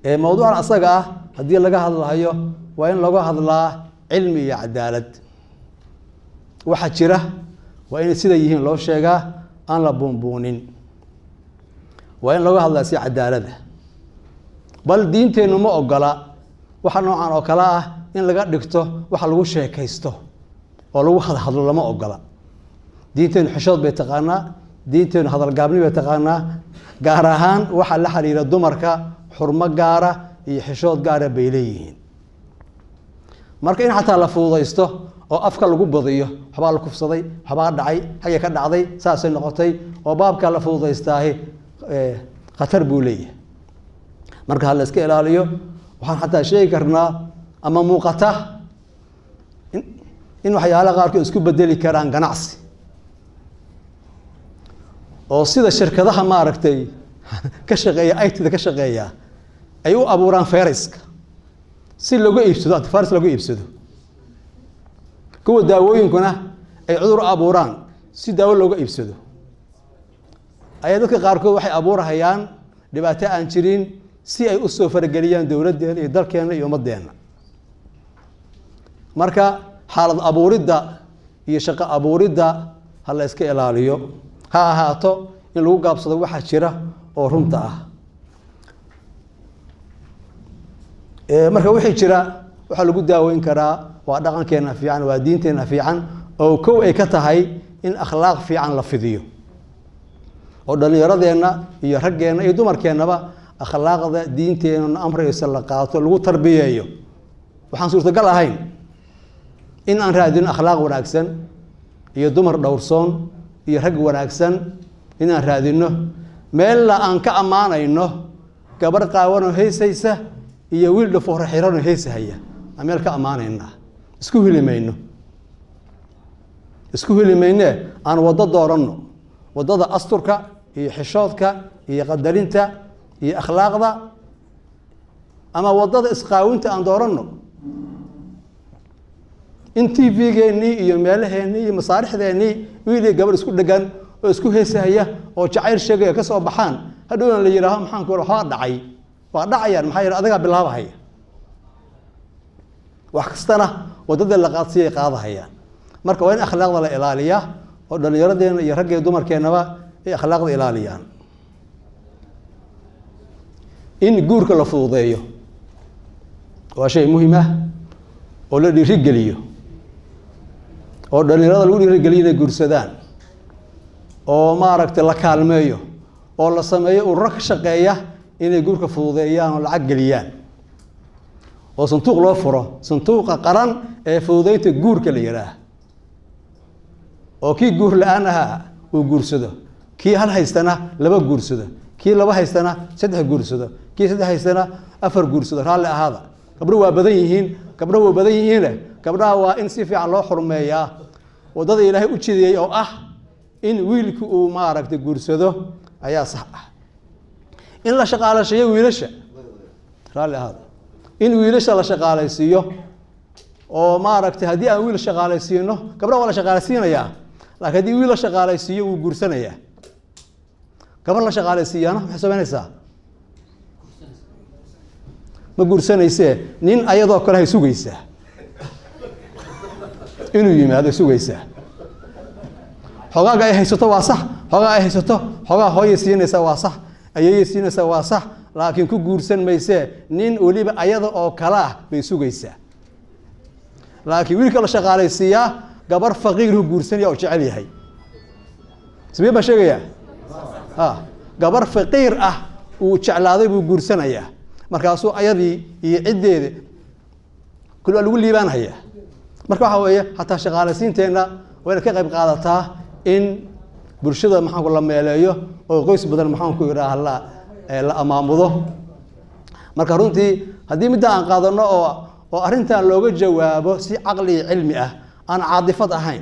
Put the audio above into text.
Mawduucan asaga ah haddii laga hadlahayo, waa in laga hadlaa cilmi iyo cadaalad. Waxaa jira waa inay sida yihiin loo sheegaa, aan la buunbuunin. Waa in laga hadlaa si cadaalada. Bal diinteennu ma ogola waxa noocan oo kale ah in laga dhigto waxa lagu sheekaysto oo lagu hadhadlo. Lama ogola. Diinteennu xishood bay taqaanaa, diinteennu hadalgaabni bay taqaanaa. Gaar ahaan waxa la xiriira dumarka, xurmo gaara iyo xishood gaara bay leeyihiin. Marka in xataa la fududaysto oo afka lagu badiyo, waxbaa la kufsaday, waxbaa dhacay, xaggay ka dhacday, saasay noqotay, oo baabkaa la fududaystaahi khatar buu leeyahay. Marka ha la iska ilaaliyo. Waxaan xataa sheegi karnaa ama muuqata in waxyaalaha qaarkood isku bedeli karaan ganacsi, oo sida shirkadaha maaragtay ka shaqeeya IT-da ka shaqeeya ay u abuuraan fayraska si looga iibsado, antivirus looga iibsado, kuwa daawooyinkuna ay cudur u abuuraan si daawo looga iibsado, ayaa dadka qaarkood waxay abuurhayaan dhibaato aan jirin si ay usoo farageliyaan dowladdeena iyo dalkeena iyo ummaddeena. Marka xaalad abuuridda iyo shaqo abuuridda ha la iska ilaaliyo. Ha ahaato in lagu gaabsado waxa jira oo runta ah. Marka wixii jira waxaa lagu daaweyn karaa waa dhaqankeena fiican, waa diinteena fiican, oo kow ay ka tahay in akhlaaq fiican la fidiyo, oo dhallinyaradeenna iyo raggeenna iyo dumarkeennaba akhlaaqda diinteenna amraysa la qaato, lagu tarbiyeeyo. Waxaan suurtagal ahayn in aan raadino akhlaaq wanaagsan iyo dumar dhowrsoon iyo rag wanaagsan inaan raadino, meelna aan ka ammaanayno gabarh qaawanoo heysaysa iyo wiil dhafooro xiranoo heysahaya aan meel ka ammaanaynaa. Isku heli mayno, isku heli maynee. Aan waddo dooranno, waddada asturka iyo xishoodka iyo qadarinta iyo akhlaaqda, ama waddada isqaawinta aan dooranno. In TV-geennii iyo meelaheennii iyo masaarixdeennii wiil iyo gabar isku dhegan oo isku heesahaya oo jacayl sheegaya ka soo baxaan, hadhowna la yidhaaho, maxaan ku, waxbaa dhacay, waa dhacayaan. Maxaa yeele, adagaa bilaabahaya wax kastana, waddada la qaadsiiyay qaadahayaan. Marka waa in akhlaaqda la ilaaliyaa, oo dhallinyaradeenna iyo ragga iyo dumarkeennaba ay akhlaaqda ilaaliyaan. In guurka la fududeeyo waa shay muhiim ah, oo la dhiirigeliyo, oo dhalinyarada lagu dhiirigeliyo inay guursadaan, oo maaragtay la kaalmeeyo, oo la sameeyo ururo ka shaqeeya inay guurka fududeeyaan oo lacag geliyaan, oo sanduuq loo furo, sanduuqa qaran ee fududeynta guurka la yidhaah, oo kii guur la-aan ahaa uu guursado, kii hal haystana laba guursado, kii laba haystana saddex guursado, kii saddex haystana afar guursado. Raalli ahaada, gabdho waa badan yihiin, gabdho waa badan yihiine. Gabdhaha waa in si fiican loo xurmeeyaa. Waddada Ilaahay u jidiyey oo ah in wiilku uu maaragtay guursado ayaa sax ah. In la shaqaalasheeyo wiilasha, raalli ahaada, in wiilasha la shaqaalaysiiyo, oo maaragtay haddii aan wiil shaqaalaysiino, gabdhaha waa la shaqaalaysiinayaa, laakiin haddii wiil la shaqaalaysiiyo wuu guursanayaa. Gabar la shaqaalaysiiyaana maxay samaynaysaa? Ma guursanaysee, nin ayadoo kale hay sugaysaa inuu yimaado, sugaysaa. Xogaaga ay haysato waa sax, xoogaa ay haysato, xoogaa hooyay siinaysaa waa sax, ayeeyay siinaysaa waa sax, laakiin ku guursan maysee, nin weliba ayada oo kale ah bay sugaysaa. Laakiin wiilka la shaqaalaysiiyaa gabar faqiirhu guursanaya oo jecel yahay. Samee baan sheegayaa? A gabar faqiir ah uu jeclaaday buu guursanayaa. Markaasuu ayadii iyo ciddeeda kuli waa lagu liibaanhayaa. Marka waxa weeye, hataa shaqaalaysiinteenna waa inay ka qayb qaadataa in bulshada, maxaanku, la meeleeyo oo qoys badan, maxaanku idhaah, la amaamudo. Marka runtii haddii midda aan qaadano oo arrintan looga jawaabo si caqli iyo cilmi ah, aan caadifad ahayn.